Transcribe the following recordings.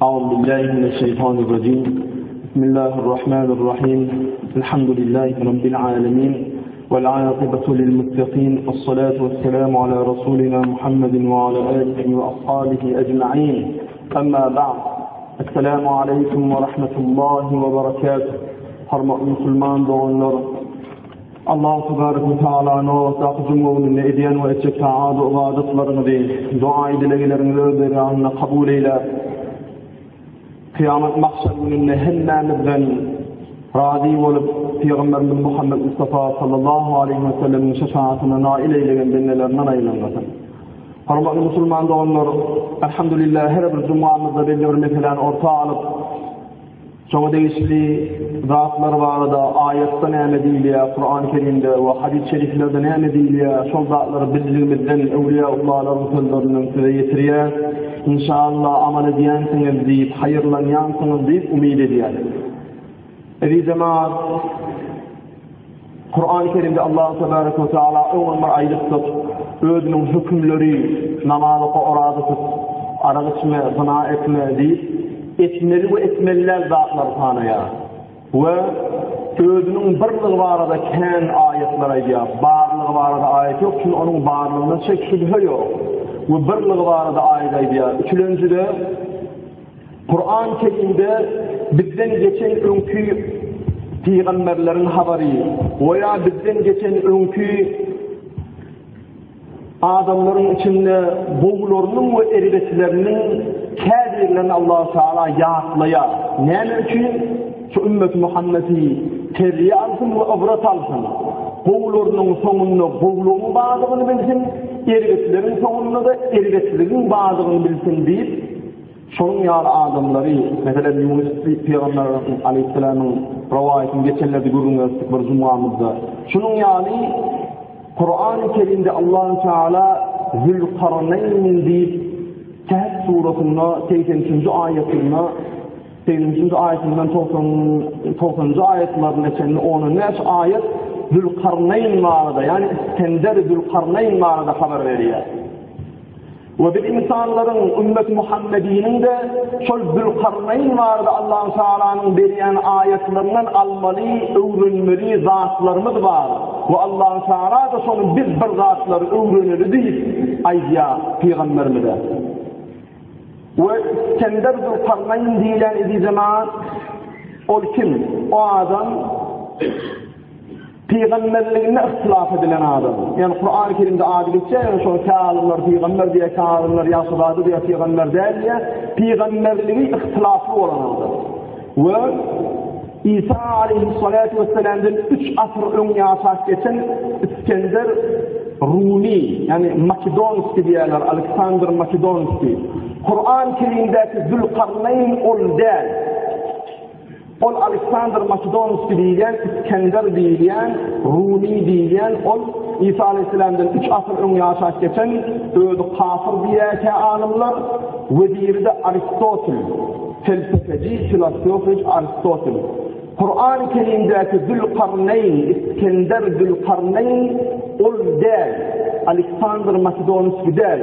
أعوذ بالله من الشيطان الرجيم بسم الله الرحمن الرحيم الحمد لله رب العالمين والعاقبة للمتقين والصلاة والسلام على رسولنا محمد وعلى آله وأصحابه أجمعين أما بعد السلام عليكم ورحمة الله وبركاته Hormatly musulman doganlar, Allah tebarek we taala nobatdaky juma gününde edýän we etjek taat we ybadatlaryňyzy, doga-dilegleriňizi öz dergahynda kabul eýläp, kyýamat mahşer gününde hemmämizden razy bolup, Pygamberimiz Muhammet Mustafa sallallahu aleýhi we sellemiň şefaatine nail eýlegen bendelerinden aýlanmasyn. Hormatly musulman doganlar, elhamdülillah her bir jumamyzda belli bir meseläni orta alyp, Şoňa degişli zatlar barada aýatda näme diýilýär, Kurany Kerimde we hadys şeriflerde näme diýilýär, şol zatlary bildigimizden öwliýaullalaryň sözlerinden size ýetirýäs. Inşallah amal edýänsiňiz diýip, haýyrlanýansyňyz diýip umyt edýäris. Eziz jemaat, Kurany Kerimde Allahu tebarek we taala öňem bir aýdypdyk, özüniň hökümleri namaz oka, oraza tut, arak içme, zyna etme diýip, etmeli we etmeli däl zatlary sanaýar. We özüniň birligi barada kän aýatlar aýdýar. Barlygy barada aýat ýok, çünki onuň barlygyna şek şübhe ýok. We birligi barada aýat aýdýar. Üçülenjide Kuran Kerimde bizden geçen öňki pygamberleriň habary we ýa bizden geçen öňki adamlaryň içinde gowularynyň we erbetleriniň käbirlerini Allah Teala ýatlaýar. Näme üçin? Şu ümmet Muhammedi terbiýe alsyn we ybrat alsyn. Gowularynyň soňunda gowulygyň bardygyny bilsin, erbetleriň soňunda-da erbetligiň bardygyny bilsin diýip, Şonuň ýaly adamlary, meselem, Ýunus pygamber aleýhissalamyň rowaýatyny geçenlerde gürrüň beripdik bir jumamyzda. Şunuň ýaly Kurany Kerimde Allahu Teala Zülkarneýn diýip Kehf surasynda 83-nji aýatynda 83-nji aýatyndan 90 90-njy aýatlaryna çenli 15 aýat Zülkarneýn barada, ýagny Iskender Zülkarneýn barada habar berýär. We biz ynsanlaryň, ümmeti Muhammediniň-de şol Zülkarnaýn barada Allahu Tagalanyň berýän aýatlaryndan almaly, öwrenmeli zatlarymyz bar. We Allahu Tagala-da şony biz bir zatlary öwreneli diýip aýdýar pygamberimize. We Iskender Zülkarnaýn diýlen eziz jemaat ol kim? O adam Pygamberliginde yhtylaf edilen adam. Ýagny Kurany Kerimde ady geçýär, ýöne şony kä alymlar pygamber diýýär, kä alymlar ýagşyzada diýýär, pygamber däl diýýär. Pygamberligi yhtylafly bolan adam. We Isa aleyhissalatu vesselamdan 3 asyr öň ýaşap geçen Iskender Rumi, ýagny Makedonski diýýärler, Aleksandr Makedonski. Kurany Kerimdäki Zülkarnaýn ol däl. Ol Aleksandr Makedonskiý diýilýän, Iskender diýilýän, Rumy diýilýän, ol Isa aleýhissalamdan üç asyr öň ýaşap geçen, özi kafyr diýýär alymlar, weziri-de Aristotel, pelsefeji, filosofyj Aristotel. Kurany Kerimdäki Zülkarneýn, Iskender Zülkarneýn ol däl, Aleksandr Makedonskiý däl.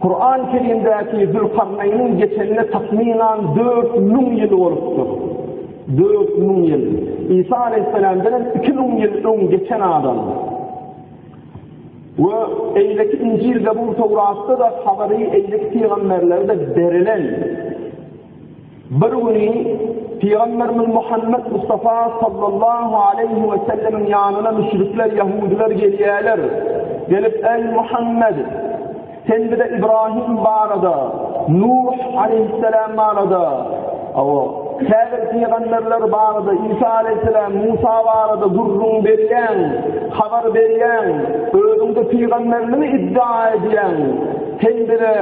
Kurany Kerimdäki Zülkarneýniň geçenine takmynan 4000 ýyl bolupdyr. 4000 ýyl. Isa aleýhissalamdan hem 2000 ýyl öň geçen adam. We eýleki Injil, Zebur, Towratda-da habary eýleki pygamberlere-de berilen. Bir güni Pygamberimiz Muhammet Mustafa sallallahu aleýhi we sellemiň ýanyna müşrikler, ýahudylar gelýärler. Gelip, Eý Muhammet, sen bize Ibrahim barada, Nuh aleýhissalam barada, awa, käbir pygamberler barada, Isa aleýhissalam, Musa barada gürrüň berýäň, habar berýäň, özüňde pygamberligi iddia edýäň. Sen bize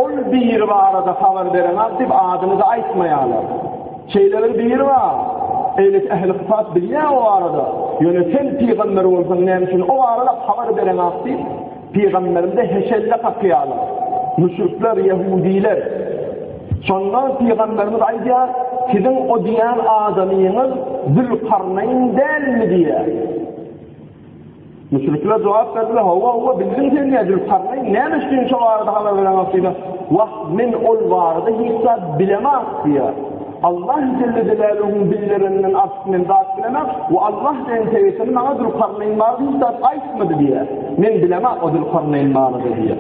ol biri barada habar bereňok diýip adyny-da aýtmaýarlar. Şeýle bir biri bar. Eýleki ähli kitap bilýär o barada. Ýöne sen pygamber bolsaň näme üçin o barada habar bereňok diýip, pygamberimize heşelle kakýarlar. Müşrikler, ýehudiler. Şonda pygamberimiz aýdýar, siziň o diýýän adamyňyz Zülkarnaýn dälmi diýýär. Müşrikler jogap berdiler, Hawa, hawa, bildiň sen diýýär, Zülkarnaýn näme üçin şo barada habar bereňok diýdi. Wah, men ol barada hiç zat bilemok diýýär. Allah jelle jelaluhuň bildireninden artyk men zat bilemok we Allah diýen teýsini maňa Zülkarnaýn barada hiç zat aýtmady diýýär. Men bilemok o Zülkarnaýn barada diýýär.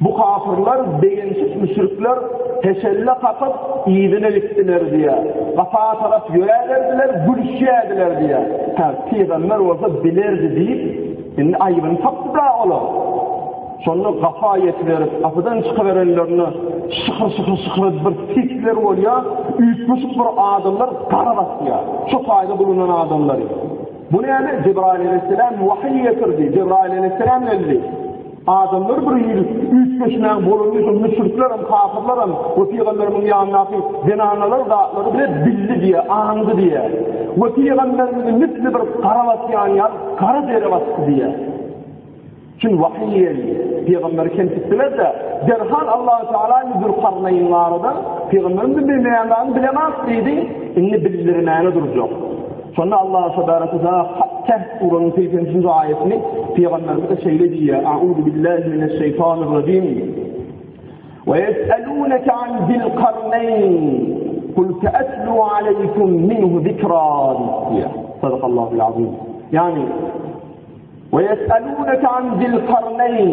Bu kafyrlar, begenşik müşrikler heşelle kakyp, yzyna gitdiler diýýär. Gapa tarap ýöräberdiler, gülüşýärdiler diýýär. Hä, pygamber bolsa bilerdi diýip, indi aýybyny tapdy-da olar. Şonda gapa ýetiberip, gapydan çykyberenlerinde şykyr-şykyr-şykyr edip bir sesler bolýar, üýtgeşik bir adamlar gara basýar. Şo taýda bulunan adamlary. Bu näme? Jebraýyl aleýhissalam wahyý getirdi. Jebraýyl aleýhissalam geldi. Adamlar bir hili üýtgeşmäň bolany şol müşriklerem, kafyrlaram we pygamberimiň ýanyndaky zenanalar zatlary bile bildi diýýär, aňdy diýýär. We pygamberimizi misli bir gara basýan ýaly gara dere basdy diýýär. Çünki wahyý geldi. Pygamberi kemsitdiler-de, derhal Allahu Teala indi Zülkarnaýn barada pygamberimiz bilmeýän zadyny bilemok diýdi, indi bildirmäne durjak. Şonda Allah tebareke we teala Kehf surasynyň 83-nji aýatyny pygamberimize şeýle diýýär: A'uzu billahi mineşşeýtanirrajim. Ve yes'eluneke an zil karneyn kul se'etlu aleykum minhu zikra diýýär. Sadakallahul azim. Ýani Ve yes'eluneke an zil karneyn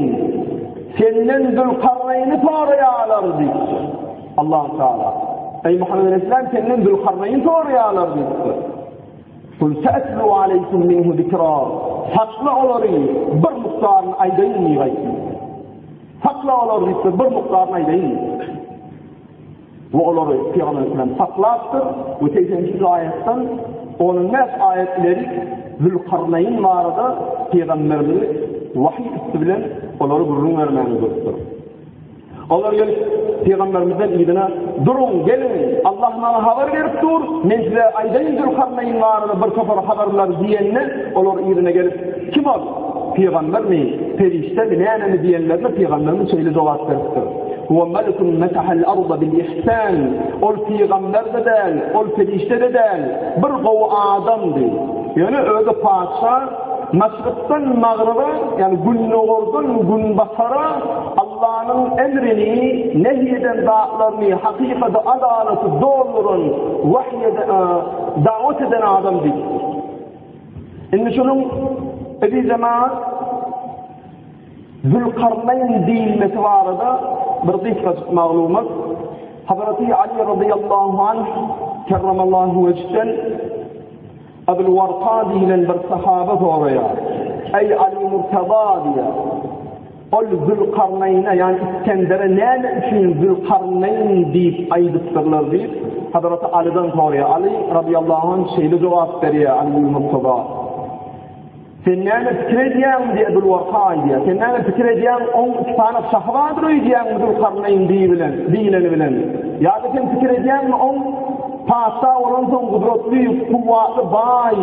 Senden Zülkarneýni soraýarlar diýipdir. Allah Teala. Eý Muhammed Aleyhisselam senden Zülkarneýni soraýarlar diýipdir. Kul se'etlu aleykum minhu zikra. Sakla olary bir mukdaryny aýdaýyn diýip aýtdy. Sakla olary diýipdir, bir mukdaryny aýdaýyn. We olary Pygamber Aleyhisselam saklapdyr we 83-nji aýatdan 15 aýat ileri Zülkarnaýn barada Pygamberimizi wahyý üsti bilen olary gürrüň bermäge durupdyr. Olar gelip Pygamberimizden yzyna duruň, geliň, Allah maňa habar berip dur, men size aýdaýyn Zülkarnaýn barada bir topar habarlar diýende, olar yzyna gelip, kim ol? Pygambermi, perişdemi, nämemi diýenlerine Pygamberimiz şeýle jogap beripdir. Huwa melekun mesahal arda bil ihsan. Ol pygamber-de däl, ol perişde-de däl, bir gowy adamdy. Ýöne özi patyşa, maşrykdan magryba, ýagny gündogardan günbatara Allanyň emrini, nehy eden zatlaryny, hakykady, adalaty dolduran, wahy eden, dawat eden adamdy. Indi şunuň eziz jemagat Zülkarnaýn diýilmesi barada bir gysgajyk maglumat. Hazreti Ali radıyallahu anh kerramallahu wejhden Ebul Warka diýilen bir sahaba soraýar. Eý Ali Murtaza diýýär. Ol Zülkarnaýna, ýagny Iskendere näme üçin Zülkarnaýn diýip aýdypdyrlar diýip, Hazreti Alydan soraýar. Ali radıyallahu anh şeýle jogap berýär Ali Murtaza. Sen näme pikir edýäň diýip Ebul Warka aýdýar. Sen näme pikir edýäň, oň iki sany şahy bardyr öýdýäňmi Zülkarnaýn diýibilen, diýileni bilen? Ýa-da sen pikir edýäňmi, oň patyşa bolansoň gudratly, kuwwatly, baý,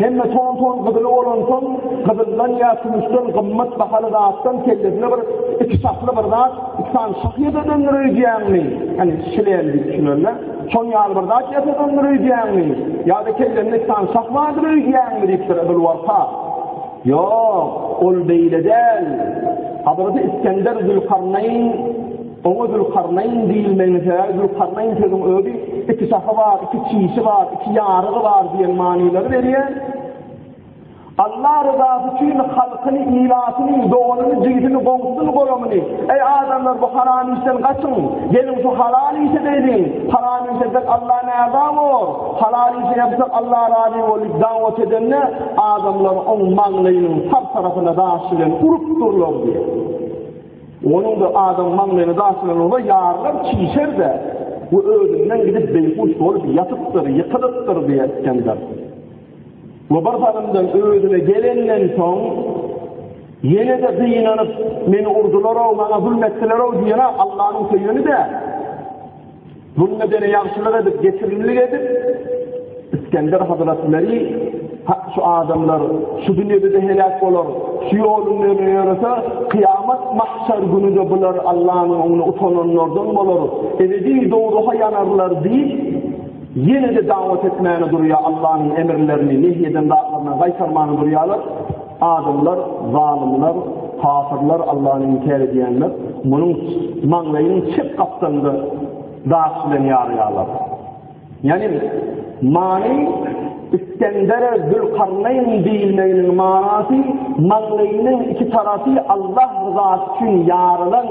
hemme ton-ton gyzyly bolansoň, gyzyldan ýa kümüşden gymmat bahaly zatdan kellesine bir iki şahly bir zat, iki sany şah ýasadandyr öýdýäňmi? Ýagny şlem diýip düşünerler. Şon ýaly bir zat ýasadandyr öýdýäňmi? Ýa-da kellende iki sany şah bardyr öýdýäňmi? diýipdir Ebul Warka. Ýok, ol beýle däl. Hazreti Iskender Zülkarnaýn, oňa Zülkarnaýn diýilmeginiň sebäbi Zülkarnaýn sözüň özi iki şahy bar, iki çişi bar, iki ýarygy bar diýen manylary berýär. Allah ryzasy üçin halkyny, ilatyny, doganyny, jigisini, goňşusyny, golamyny, Eý adamlar bu haram işden gaçyň, geliň şu halal işe degeliň, haram iş etsek Allah närza bor, halal işe ýapyşsak Allah razy bor diýip dawat edende, adamlar oň maňlaýynyň sag tarapyna daş bilen urup durlar diýýär. Onuň-da adamyň maňlaýyna daş bilen ursa ýarylar, çişer-de we özünden gidip beýhuş bolup ýatypdyr, ýykylypdyr diýýär Isgender. We bir salymdan özüne gelenden soň, ýene-de gynanyp, Meni urdular-ow, maňa zulm etdiler-ow diýen-ä Allanyň söýeni däl. Zulm edene ýagşylyk edip, geçirimlilik edip, Isgender hazretleri Hak şu adamlar şu dünýede-de heläk bolar, şu ýolundan ýörese, kyýamat mahşar günü-de bular Allanyň öňünde utananlardan bolar, ebedi dowzaha ýanarlar diýip, ýene-de dawat etmäne durýar, Allanyň emirlerini, nehy eden zatlaryndan gaýtarmana durýarlar. Adamlar, zalymlar, kafyrlar, Allany inkär edýänler munuň maňlaýynyň çep gapdalynda daş bilen ýarýarlar. Ýagny many Isgendere Zülkarnaýn diýilmeginiň manasy maňlaýynyň iki tarapy Allah ryzasy üçin ýarylan,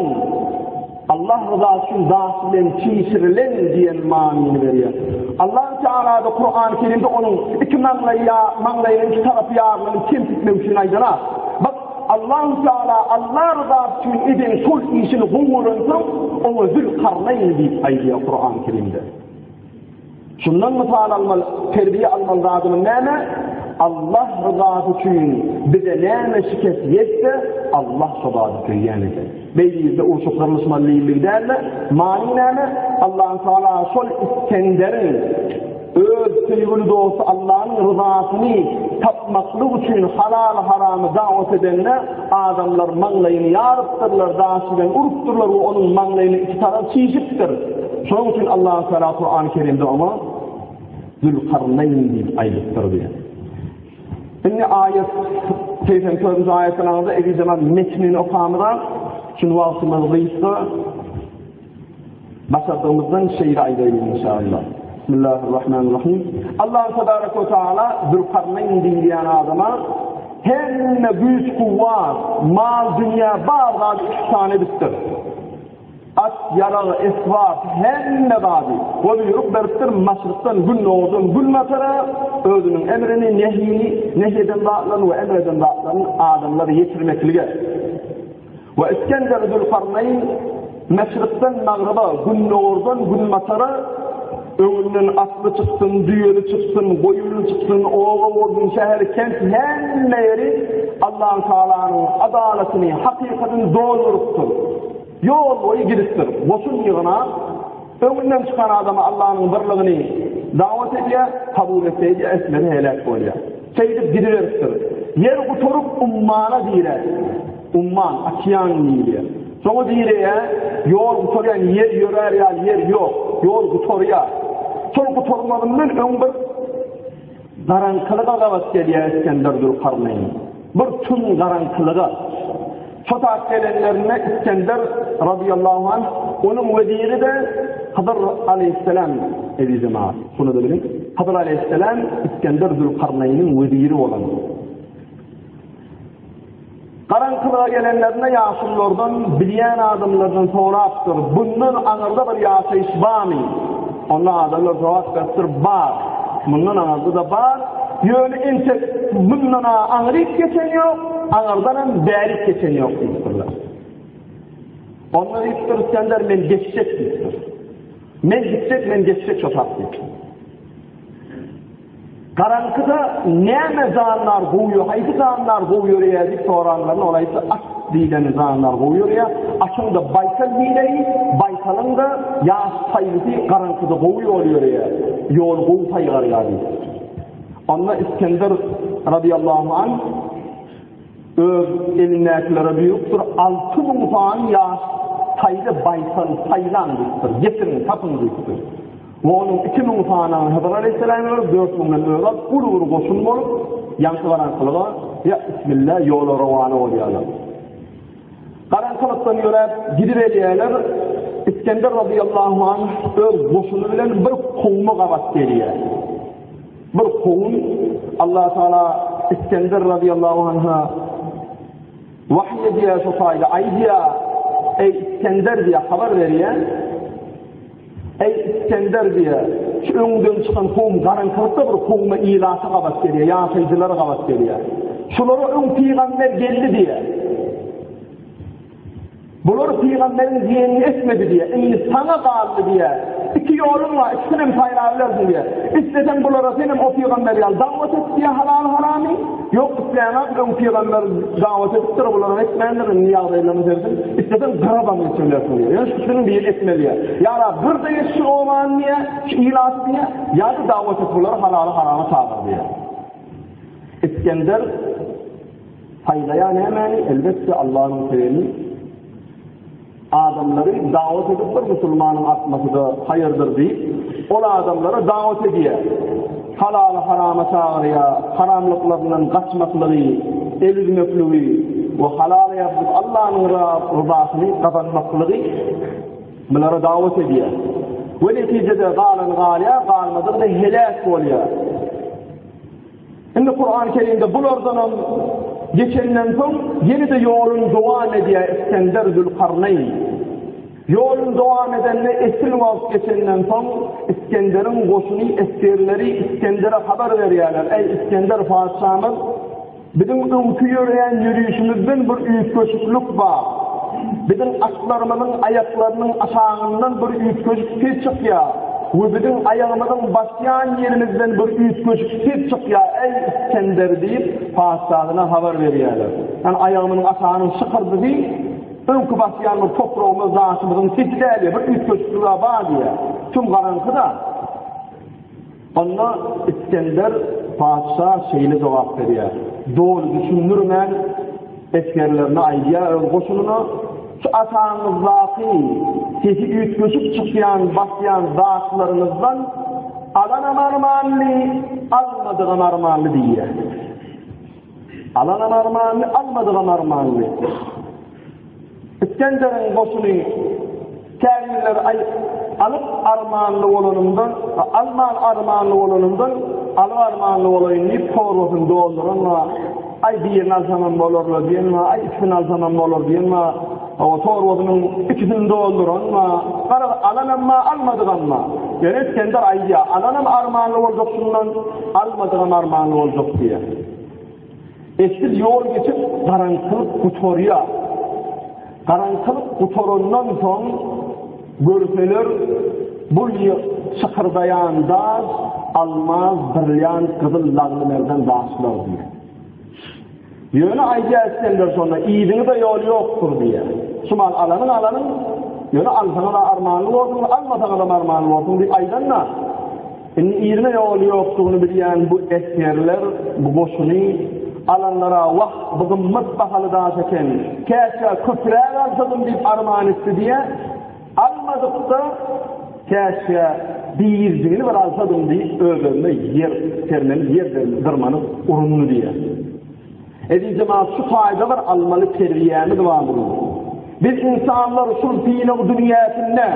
Allah ryzasy üçin daş bilen çişirilen diýen manyny berýär. Allah Teala-da Kur'an-ı Kerimde onuň iki maňlaýy maňlaýynyň iki tarapy ýarylan kemsitmek üçin aýdana. Bak Allah Teala Allah ryzasy üçin eden şol işini gowy görensoň oňa Zülkarnaýn diýip aýdýar Kur'an-ı Kerimde. Şundan mysal almaly, terbiýe almaly zadymyz näme? Allah ryzasy üçin bize näme şikes ýetse, Allah şo zady söýýän eken. Beýle urşup gyrlyşmaly diýildigi däl-de, many näme? Allahu Teala şol Isgenderiň öz söýgüli dosty Allanyň ryzasyny tapmaklyk üçin halal-haramy dawat edende adamlar maňlaýyny ýarypdyrlar, daş bilen urupdyrlar we onuň maňlaýyny iki tarap çişipdir. Şonuň üçin Allahu Teala Kurany Kerimde oňa Zülkarnaýn diýip aýdypdyr diýýär. Indi aýat 84-nji aýatdan aňyrda eziz jemal metnini okamyza, çünki wagtymyz gysga. Başardygymyzdan şeýle aýdaýlyň inşallah. Bismillahirrahmanirrahim. Allah tebarek we taala Zülkarnaýn diýilýän adama hemme güýç kuwwat, mal dünýä bar zady ihsan edipdir. At, ýarag, esbap, hemme zady we buýruk beripdir maşrykdan gündogardan günbatara özüniň emrini, nehini, nehy eden zatlaryny we emr eden zatlaryny adamlara ýetirmeklige. We Isgender Zülkarnaýn meşrikden magryba, gündogardan günbatara öňünden atly çyksyn, düýeli çyksyn, goýunly çyksyn, oba bolsun, şäher, kent, hemme ýeri Allahu Tagalanyň adalatyny, hakykatyny doldurypdyr. Ýol boýy gidipdir. Goşun ýygnap, öňünden çykan adama Allanyň birligini dawat edýär, kabul etse edýär, etmese heläk bolýar. Şeýdip gidiberipdir. Ýer gutaryp ummana diräp, umman, okean diýilýär. Şoňa direýär, ýol gutarýan ýer ýörär ýaly ýer ýok, ýol gutarýar. Şol gutarmazyndan öň bir garaňkylyga gabat gelýär Isgender Zülkarneýn. Bir tüm garaňkylyga. Şo saat gelenlerinde Isgender razyýallahu anh, onuň weziri-de Hydyr aleýhissalam, eziz jemagat, şuny-da biliň, Hydyr aleýhissalam Isgender Zülkarneýniň weziri bolan. Garaňkylyga gelenlerinde ýaşululardan, bilýän adamlardan sorapdyr, Bundan aňyrda bir ýaşaýyş barmy? Onda adamlar jogap beripdir, Bar. Mundan aňyrda-da bar. Ýöne entek mundan-a aňryk geçen ýok, aňyrdanam bärik geçen ýok diýipdirler. Onda diýipdir Isgender, men geçjek diýipdir. Men gitjek, men geçjek şo tap diýipdir. Garaňkyda näme jandar gowy, haýsy jandar gowy ýöreýär diýip soranlarynda ol aýtdy, at diýlen jandar gowy ýöreýär. Atyň-da baýtal diýleni, baýtalyň-da ýaş taýlysy garaňkyda gowy ýol ýöreýär, ýoly gowy saýgarýar diýipdir. Onda Isgender razyýallahu anh öz elindäkilere buýrupdyr, 6000 sany ýaş taýly baýtal saýlaň diýipdir, getiriň, tapyň diýipdir. We onuň 2000 sanyny Hydyr aleýhissalama berip, dört müňden özi alyp, uly bir goşun bolup, ýaňky garaňkylyga, ýa bismilla, ýola rowana bolýarlar. Garaňkylykdan ýöräp gidiberýärler. Isgender razyýallahu anh öz goşuny bilen bir kowuma gabat gelýär. Bir kowum Allah Taala Isgender razyýallahu anha wahyý edýär şo taýda aýdýar, Eý Isgender diýär, habar berýär. Eý, Isgender diýýär, şu öňüňden çykan kowum garaňkylykda bir kowuma ilata gabat gelýär, ýaşaýjylara gabat gelýär. Şulara öň pygamber geldi diýýär. Bular pygamberiň diýenini etmedi diýýär. Indi saňa galdy diýýär. Iki. ýoluň bar, ikisinem saýlabilersiň diýýär. Isleseň bulara senem o pygamber ýaly dawat et diýýär halaly haramy. Ýok isleýäňok öň pygamber dawat edipdir bularam etmändir indi ýagdaýlaryna seredip isleseň gyrabam geçibilersiň diýýär. Ýöne şu ikisiniň birini etmeli diýýär. Ýa-da gyrda geç şu obany diýýär, şu ilaty diýýär, ýa-da dawat et bulary halaly harama çagyr diýýär. Isgender saýlaýar nämäni? Elbetde Allanyň söýeni Adamlary dawat edip bir musulmanyň artmasy-da haýyrdyr diýip, ol adamlara dawat edýär. Halaly harama çagyrýar, haramlyklaryndan gaçmaklygy, el üzmekligi we halala ýapyşyp Allanyň ryzasyny gazanmaklygy bulara dawat edýär. We netijede galan galýar, galmadygy-da heläk bolýar. Indi Kurany Kerimde bulardanam geçenden soň ýene-de ýoluny dowam edýär Isgender Zülkarneýn. Ýoluny dowam edende esli wagt geçenden soň Isgenderiň goşuny esgerleri Isgendere habar berýärler, Eý Isgender patyşamyz, Biziň öňki ýöreýän ýörişimizden bir üýtgeşiklik bar. Biziň atlarymyzyň aýaklarynyň aşagyndan bir üýtgeşik ses çykýar we biziň aýagymyzyň basýan ýerimizden bir üýtgeşik ses çykýar, eý, Isgender diýip, patyşasyna habar berýärler. Ýagny aýagymyzyň aşagynyň şykyrdysy öňki basýan bir topragymyz, daşymyzyň sesi däl diýýär, bir üýtgeşiklik-ä bar diýýär. Tüm garaňky-da. Onda Isgender patyşa şeýle jogap berýär, Doly düşündirmän, esgerlerine aýdýar, öz goşunyna, Şu ataňyzdaky sesi üýtgeşik çykýan, basýan zatlaryňyzdan alanam armanly, almadygam armanly diýýär. Alanam armanly, almadygam armanly. Isgenderiň goşuny käbirleri aý alyp armanly bolanyndan, alman armanly bolanyndan alyp armanly bolaýyn diýip torbasyny dolduran bar. Aý birini alsamam bolar-la diýen bar, aý ikisini alsamam bolar diýen bar. Hawa torbasynyň ikisini dolduran bar. Garaz alanam bar, almadygam bar. Ýöne Isgender aýdýar, alanam armanly boljak şundan, almadygam armanly boljak diýýär. Eşsiz ýol geçip, garaňkylyk gutarýar. Garaňkylyk gutarandan soň görseler, bul şykyrdaýan daş almaz, brilliant, gyzyl, lagly-merjen daşlar diýýär. Ýöne aýdýar Isgender şonda, yzyňyza ýol ýokdur diýýär. Şu mal alanyň alanyň, ýöne alsaňyz-a armanly borsuňyz, almasaňyzam armanly borsuňyz diýip aýdanda, Indi yzyna ýoly ýokdugyny bilýän bu esgerler bu goşuny alanlara wah, bu gymmat bahaly daş eken, käşgä köpräk alsadym diýip arman etdi diýýär. Almadykda käşgä birjigini bir alsadym diýip öz-özüne ýer sermenip, ýer dyrmanyp urundy diýýär. Eziz jemaat şu taýda bir almaly terbiýämiz bar biziň. Biz ynsanlar şul synag dünýäsinde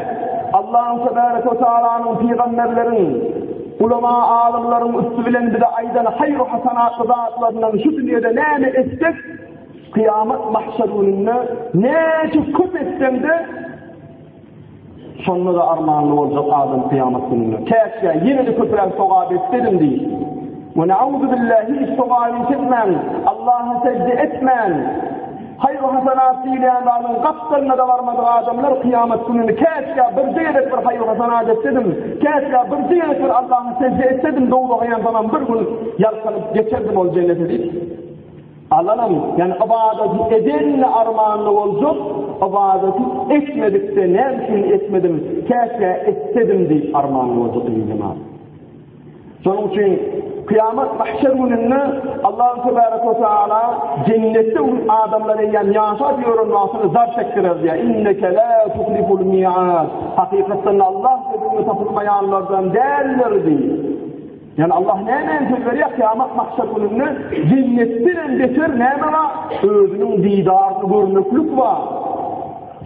Allahyň tebareke we taalanyň pygamberleriň, ulama alymlaryň üsti bilen bize aýdan haýr hasanatly zatlaryndan şu dünýede näme etsek kyýamat mahşer gününde näçe köp etseňde Şonda-da armanly boljak adam kyýamat gününde. Käşgä ýene-de köpräk sogap etsedim diýip. We na'uzubillah hiç sogap iş etmän, Allaha sejde etmän, haýr-u-hasanat diýilýän zadyň gapdalyna-da barmadyk adamlar kyýamat gününde käşgä birje gezek bir haýr-u-hasanat etsedim, käşgä birje gezek bir Allaha sejde etsedim, dowzaha ýansamam bir gün ýalkanyp geçerdim ol jennete diýip. Alanam, ýagny ybadaty eden-de armanly boljak, ybadaty etmedik-de näme üçin etmedim, käşgä etsedim diýip armanly boljak eziz jemagat. Şonuň üçin kyýamat mahşer gününde Allahu tebaraka we taala jennetde adamlar eýýäm ýaşap ýören wagtyny zar çekdirer diýýär. Inneke la tuhliful mi'ad. Hakykatdan Allah sözüni tapylmaýanlardan däldir diýip. Ýagny Allah nämäni söz berýär? Kyýamat mahşer gününde jennetdenem beter näme bar? Özüniň didaryny görmeklik bar.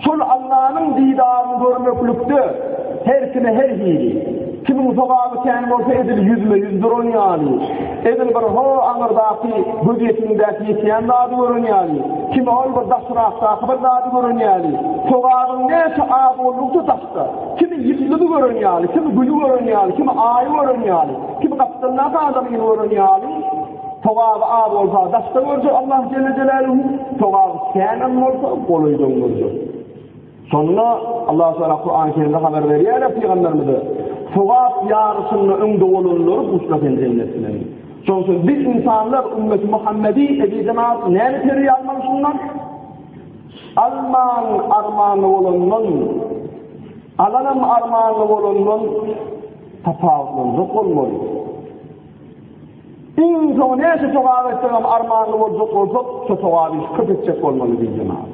Şol Allanyň didaryny görmeklikde her kime her hili. Kimiň sogaby kän bolsa edil ýüzme-ýüz duran ýaly, edil bir ho aňyrdaky gözýetimdäki ýetýän zady gören ýaly, kimi ol bir daşrakdaky bir zady gören ýaly, sogabyň näçe az boldugyça daşda. Kimi ýyldyzy gören ýaly, kimi güni gören ýaly, kimi aýy gören ýaly, kimi gapdalyndaky adamyny gören ýaly, sogaby az bolsa daşda görjek Allah jelle jelaluhu, sogaby känem bolsa golaýdan görjek. Şonda Allah Teala Kur'an-ı Kerimde habar berýär pygamberimize. Sogap ýaryşynda öňde bolanlary buşla sen jennet bilen. Şonuň üçin biz ynsanlar ümmeti Muhammedi eziz jemaat näme terbiýe almaly şundan? Alman armanly bolandan, alanam armanly bolandan tapawutlanjak bolmaly. Iň soňy näçe sogap etsegem armanly boljak bolsak, şo sogaby köp etjek bolmaly diýdi jemaat.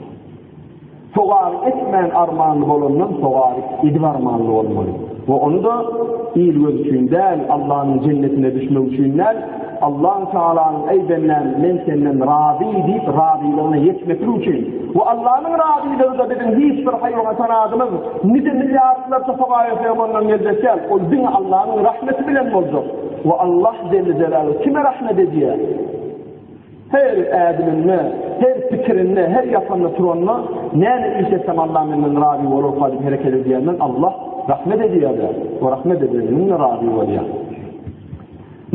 Sogaby etmän armanly bolandan sogaby edip armanly bolmaly. We ony-da il gözi üçin däl, Allanyň jennetine düşmek üçin däl, Allahu Tealanyň eý bendäm men senden razy diýip razylygyna ýetmeklik üçin. We Allanyň razylygy-da biziň hiç bir haýyr-hasanadymyz nije milliardlarça sogap etsegem ondan geljek däl. Ol diňe Allanyň rahmeti bilen boljak. We Allah jelle jelaluhu kime rahmet edýär? Her ädiminde, her pikirinde, her ýatanda turanda näme iş etsem Allah menden razy bolarka diýip hereket edýänden Allah rahmet edýär-de, we rahmet edeninden razy bolýar.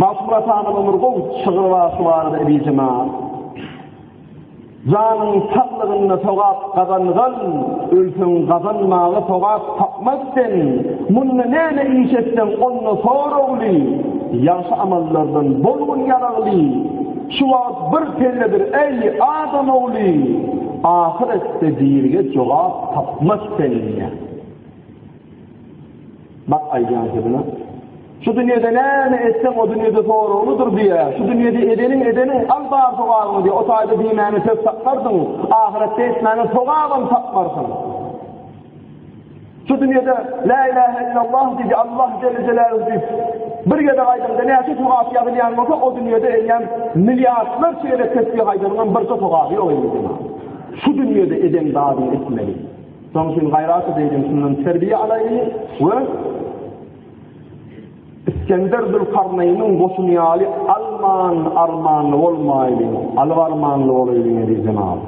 Magtymguly atamyzyň bir gowy şygry bar şu barada eziz jemaat. Janyň saglygynda sogap gazangal, ölseň gazanmaga sogap tapmaz sen. Munda näme iş etseň onda soragly, ýagşy amallardan bolgun ýaragly. Şu wagt bir pelledir eý, adam ogly, ahyretde dirige jogap tapmaz sen diýýär. Bak aýdýan sözüne. Şu dünýede näme etseň o dünýede soraglydyr diýýär. Şu dünýede edeniň edeniň al bar sogabyňy diýýär. O taýda diýmäne söz tapmarsyň, ahyretde etmäne sogabam tapmarsyň. Şu dünýede La ilahe illallah diýip, Allah jelle jelaluhu diýip, bir gezek aýdaňda näçe sogap ýazylýan bolsa, o dünýede eýýäm milliardlarça gezek tesbih aýdanyňam birje sogaby ýok indi jemaat. Şu dünýede eden zadyňy etmeli. Şonuň üçin gaýrat edeýliň, şundan terbiýe alaýlyň we Iskender Zülkarnaýnyň goşuny ýaly alman armanly bolmaýlyň, alyp armanly bolaýlyň eziz jemaat.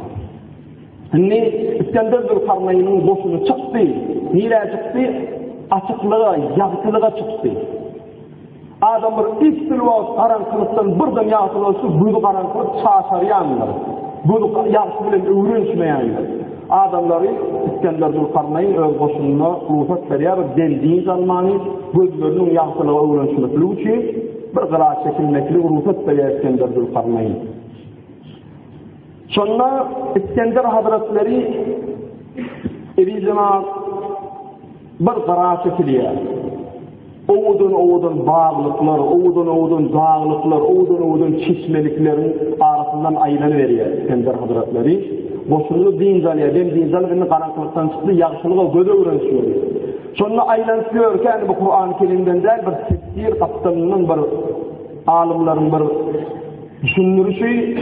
Indi Iskender Zülkarnaýnyň goşuny çykdy. Nirä çykdy? Açyklyga, ýagtylyga çykdy. Adam bir esli wagt garaňkylykdan birden ýagtylyga düşse, gözi garaňkylyk çaşarýandyr. Gözi ýagty bilen öwrenişmeýändir. Adamlary Iskender Zülkarnaýn öz goşunyna rugsat berýär, bir dem dynç almany, gözleriniň ýagtylyga öwrenişmekligi üçin bir gyra çekilmekligi rugsat berýär Iskender Zülkarnaýn. Şonda Iskender hazretleri eziz jemaat bir gyra çekilýär. Owadan-owadan baglyklar, owadan-owadan daglyklar, owadan-owadan çeşmelikleriň arasyndan aýlanyberýär Iskender hazretleri. Goşuny dynç alýar, dem dynç alyp indi garaňkylykdan çykdy, ýagşylyga göz öwrenişmeli. Şonda aýlanyp ýörkä indi bu Kurany Kerimden däl bir tefsir gapdalyndan bir alymlaryň bir Düşündirişi,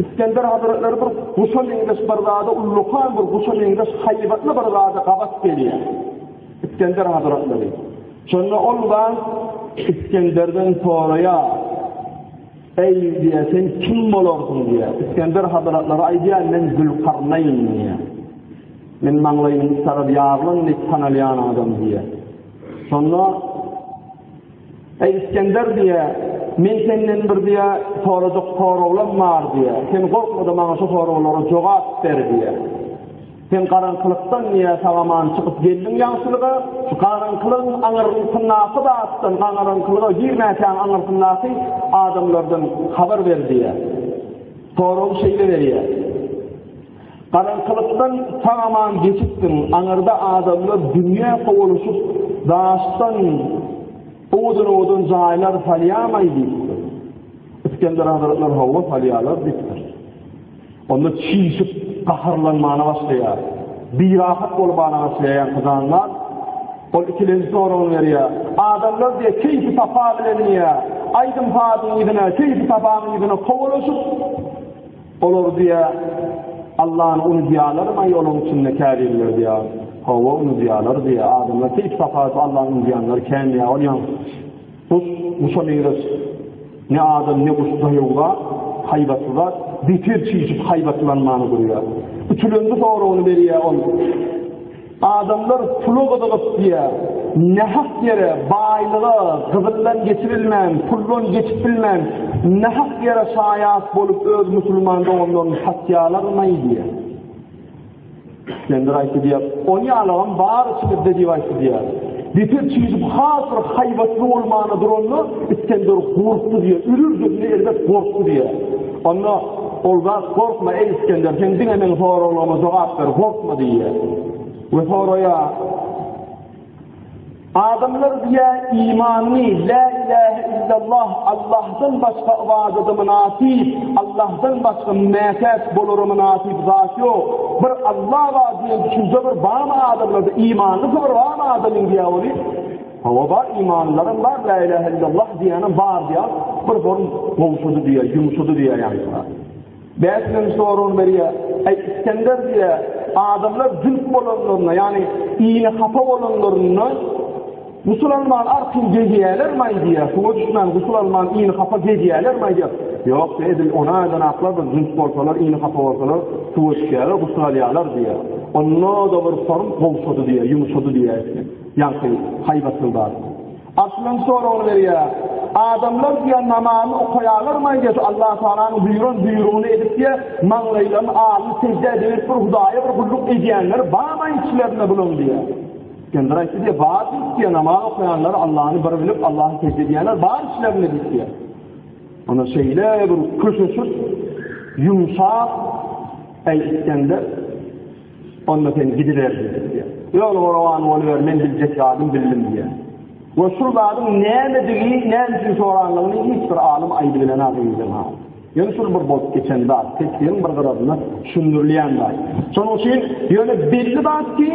Isgender hazretleri bir guşa meňzeş bir zada, ullakan bir guşa meňzeş haýbatly bir zada gabat gelýär. Isgender hazretleri. Şonda ol zat Isgenderden soraýar. Eý diýýär, sen kim bolarsyň diýýär. Isgender hazretleri aýdýar, men Zülkarnaýn diýýär. Men maňlaýyny tarap ýarylan diýip tanalýan adam diýýär. Şonda Eý, Isgender diýýär, men senden bir diýýär, sorajak soraglam bar diýýär. Sen gorkma-da maňa şu soraglara jogap ber diýýär. Sen garaňkylykdan diýýär, sag-aman çykyp geldiň ýagşylyga, şu garaňkylygyň aňyrsyndaky zatdan, garaňkylyga girmäkäň aňyrsyndaky adamlardan habar ber diýýär. Soragy şeýle berýär. Garaňkylykdan sag-aman geçipsiň, aňyrda adamlar dünýä kowalaşyp, daşdan owadan-owadan jaýlar salýamaý diýipdir. Isgender hazratlar hawa salýarlar diýipdir. Onda çişip gaharlanmana başlaýar. Birahat bolmana başlaýar ýaňky jandar. Ol ikilenji soragyny berýär. Adamlar diýýär, keýpi-sapa bilen diýýär, aýdym-sazyň yzyna, keýpi-sapanyň yzyna kowalaşyp, Olar diýýär, Allany unudýarlarmy-aý olaň içinde käbirleri diýýär. Hawa unudýarlar diýýär. Adamlar keýp-sapa edip Allany unudýanlar kän diýýär. Ol ýaňky guş, guşa meňzeş ne adam ne guş daýaw zat, haýbatly zat, beter çişip haýbatlanmany durýar. Üçülenji soragyny berýär ol. Adamlar pula gyzygyp diýýär. Nähak ýere baýlyga gyzyldan geçibilmän, puldan geçip bilmän, nähak ýere şaýat bolup öz musulman doganlaryny satýalarmaý diýýär. Isgender aýtdy diýýär. Ony ýalagam bar içimizde diýip aýtdy diýýär. Beter çişip has bir haýbatly bolmana duranda Isgender gorkdy diýýär, ürür-jesine erbet gorkdy diýýär. Onda ol zat gorkma eý Isgender, sen diňe meň soraglaryma jogap ber, gorkma diýýär. We soraýar. Adamlar diýýär, imanly, Lä ilähe illallah, Allahdan başga ybadada mynasyp, Allahdan başga mätäç bolara mynasyp zat ýok. Bir Allah bar diýen düşünje bir barmy adamlarda, imanlysy bir barmy adamyň diýýär ony. Hawa bar, imanlylaram bar, Lä ilähe illallah diýýänem bar diýýär. Bir form gowşady diýýär, ýumşady diýýär ýaňky. Bäşinji soragyny berýär. Eý, Isgender diýýär, adamlar jünp bolanlarynda, ýagny ini hapa bolanlarynda gusul alman artyn gezýärlermi diýýär. Suwa düşmän gusul alman ini hapa gezýärlermi diýýär. Ýok, diýýär, edil ona aýdanaklar bir jünp bolsalar, ini hapa bolsalar suwa düşýärler, gusul alýarlar diýýär. Onda-da bir form gowşady diýýär, ýumşady diýýär. Ýaňky haýbatly zat. Altynjy soragyny berýär. Adamlar diýýär, namazyny okaýarlarmy diýýär, şu Allah Tagalanyň buýran buýrugyny edip diýýär, maňlaýlaryny alny seždä degirip bir Hudaýa bir gulluk edýänler barmy içlerinde bulaň diýýär. Isgender aýtdy diýýär, bar diýip diýýär, namaz okaýanlar Allany bir bilip, Allaha sežde edýänler bar içlerinde diýip diýýär. Onda şeýle bir köşeşip, ýumşap, Eý Isgender, Onda sen gidiber diýýär. Ýoluňa rowan boluber, men biljek zadym bildim diýýär. We şul zadyň nämedigi, näme üçin soranlygyny hiç bir alym aýdybilenok henizem-ha. Ýöne şul bir bolup geçen zat, tesbiriň bir gyrasynda düşündirilýän zat. Şonuň üçin ýöne belli zat ki,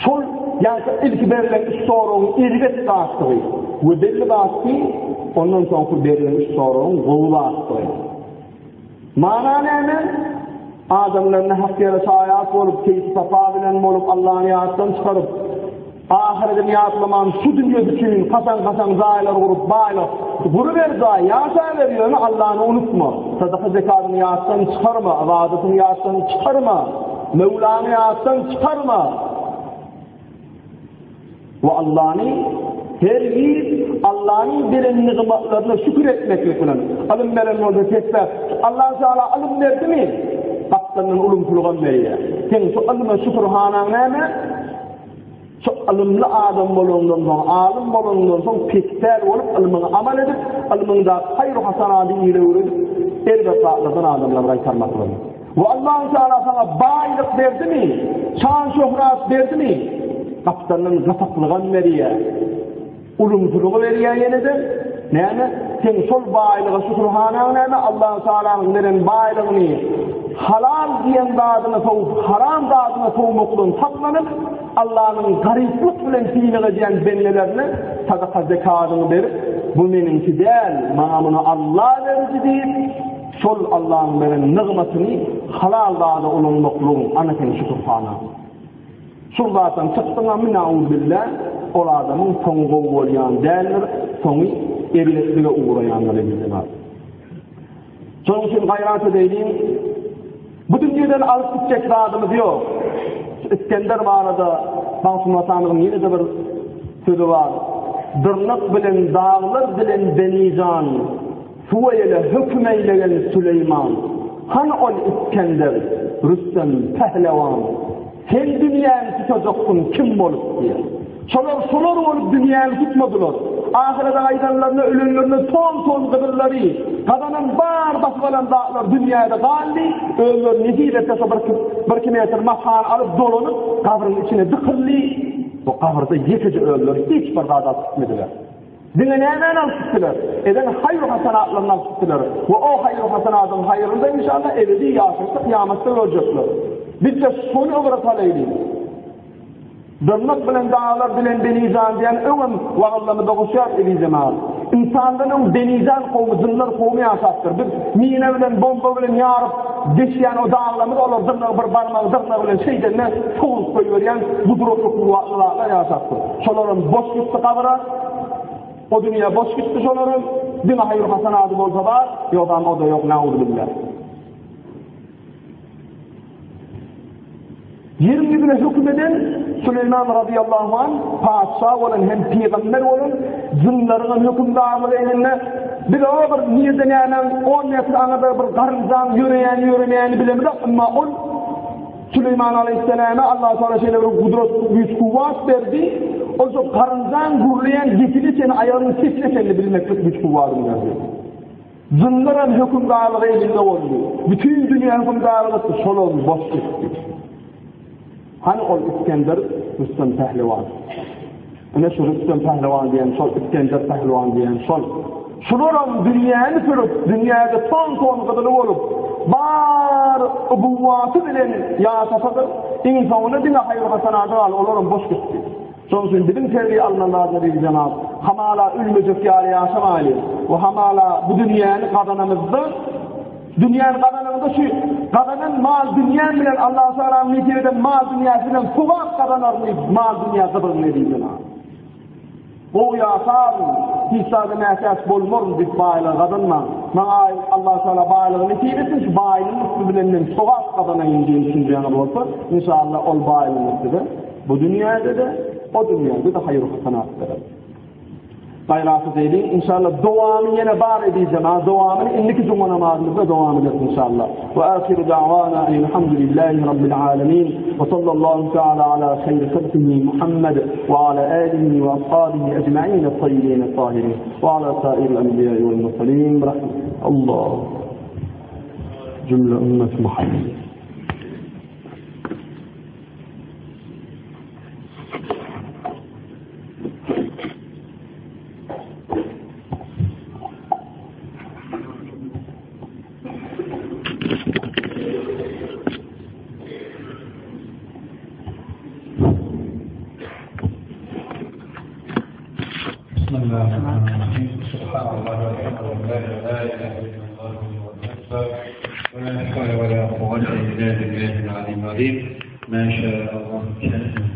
şol ýaňky ilki berlen üç soragyň erbet zatdygy we belli zat ki, ondan soňky berlen üç soragyň gowy zatdygy. Mana näme? Adamlar nähak ýere şaýat bolup, keýpi-sapa bilen bolup, Allany ýatdan çykaryp, ahyretini ýatlaman, şu dünýesi üçin kasaň-kasaň jaýlar gurup, baýlyk guruber jaý, ýaşaber, ýöne Allany unutma. Sadaka-zekadyňy ýatdan çykarma, ybadatyňy ýatdan çykarma, Möwlany ýatdan çykarma. We Allany hergiz Allanyň beren nygmatlaryna şükür etmeklik bilen, ylym beren bolsa tesbäp, Allahu Teala ylym berdimi, gapdalyndan ulumsylygam berýär. Seň şu ylyma şükürhanaň näme? Şu ylymly adam bolandan soň, alym bolandan soň pespäl bolup ylmyňy amal edip, ylmyňdaky haýr-u hasanady ile öwredip, erbet zatlardan adamlary gaýtarmaklygyň. We Allahu Teala saňa baýlyk berdimi? Şan-şöhrat berdimi? Gapdaldan gataklygam berýär. Ulumsylygy berýär ýene-de. Näme? Seň şol baýlyga şükürhanaň näme? Allahu Tealanyň beren baýlygyny halal diýen zadyna sowup, haram zadyna sowmakdan saklanyp, Allanyň garyplyk bilen synag edýän bendelerine sadaka zekadyňy berip, bu meniňki däl, maňa muny Alla berdi diýip, Şol Allanyň beren nygmatyny halal zada ulanmaklygyň ana seň şükürhanaň. Şul zatdan çykdyňamy nauzubilla ol adamyň soňy gowy bolýan däldir, soňy erbetlige ugraýandyr eziz jemaat. Şonuň üçin gaýrat edeýliň. Bu dünýeden alyp gitjek zadymyz ýok. Şu Isgender barada Magtymguly atamyzyň ýene-de bir sözi bar. Dyrnak bilen daglar bilen benijan Suwa ýele höküm eýlegen Süleýman, Hany ol Isgender, Rüstem pählewan, Sen dünýäni tutajaksyň kim bolup diýýär. Şolar şolar bolup dünýäni tutmadylar. Ahyrete gaýdanlarynda ölenlerinde ton-ton gyzyllary, gazanan bar basyp alan zatlar dünýäde galdy, özleri nesip etse şo birki metr matany alyp dolanyp gabryň içine dykyldy. Bu gabyrda ýekeje özleri hiç bir zat alyp gitmediler. Diňe nämäni alyp gitdiler? Eden haýr-u-hasanatlaryny alyp gitdiler. We o haýr-u-hasanadyň haýryny-da inşallah ebedi ýaşaýyşda kyýamatda görjekler. Biz-de şony ybrat alaýlyň. Dyrnak bilen daglar bilen Benijan diýen öňem wagyzlarymyzda goşýarys eziz jemagat. Ynsandan öň Benijan kowmy, jynlar kowmy ýaşapdyr. Biz mina bilen, bomba bilen ýaryp deşýän o daglarymyz olar dyrnagy bir barmagy dyrnagy bilen şeýdende sowrup goýberýän gudratly kuwwatly zatlar ýaşapdyr. Şolaram boş gitdi gabyra. O dünýä boş gitdi şolaram. Diňe haýyr-hasanady bolsa bar, ýogsam o-da ýok, nauzubilla. Ýeriň ýüzüne höküm eden Süleýman razyýallahu anh patyşa bolan hem pygamber bolan jynlaryň hem hökümdarlygy elinde. Biz o bir nirde nämäň 10 metr aňyrda bir garynjaň ýöreýäni ýöremeýäni bilemizok, emma ol Süleýman aleýhissalama Allah Taala şeýle bir gudrat, güýç, kuwwat berdi. Ol şo garynjaň gürleýän gepini çenli aýagynyň sesine çenli bilmeklik güýç-kuwwadyny berdi. Jynlaram hökümdarlygy elinde boldy. Bütin dünýä hökümdarlyk etdi, şolam boş gitdi. Hany ol Isgender Rüstem Pähliwan? Ine şu Rüstem Pähliwan diýen şol Isgender Pähliwan diýen şol. Şularam dünýäni sürüp, dünýäde ton-ton gyzyly bolup, bar ubuwwaty bilen ýaşasadyr, iň soňunda diňe haýyr-hasanada galdy, olaram boş gitdi. Şonuň üçin biziň terbiýe almaly zadymyz eziz jenap, hamala ölmejek ýaly ýaşamaly we hamala bu dünýäni gazanamyzda, dünýäni gazanamyzda şu gazanan mal dünýäm bilen Allahu Tagalanyň nesip eden mal dünýäsi bilen sogap gazanaryn diýip mal dünýä gyzygyň eziz jenap. Gowy ýaşaryn, hiç zada mätäç bolmaryn diýip baýlygy gazanmaň. Maňa Allahu Tagala baýlygy nesip etsin, şu baýlygyň üsti bilen men sogap gazanaýyn diýen düşünjäňiz bolsa, inşallah ol baýlygyňyz size Bu dünýäde-de, o dünýäde-de haýyr-hasanat berer. Gaýraty eýleýin, inşallah dowamy ýene bar edijek, ha dowamyny indiki juma namazymyzda dowam ederis inşallah. We ahiru da'wana elhamdülillahi rabbil alamin we sallallahu taala ala hayri halqihi Muhammed we ala alihi we ashabihi ecmaîn at-tayyibin at-tahirin we ala sairil enbiya wal murselin. Allah. Cümle ümmet Muhammed. Bismillahirrahmanirrahim. Subhanallah velhamdülillah ve la ilahe illallah ve la havle ve la kuvvete illa billahil aliyyil azim. Ma şa'Allahu kâne.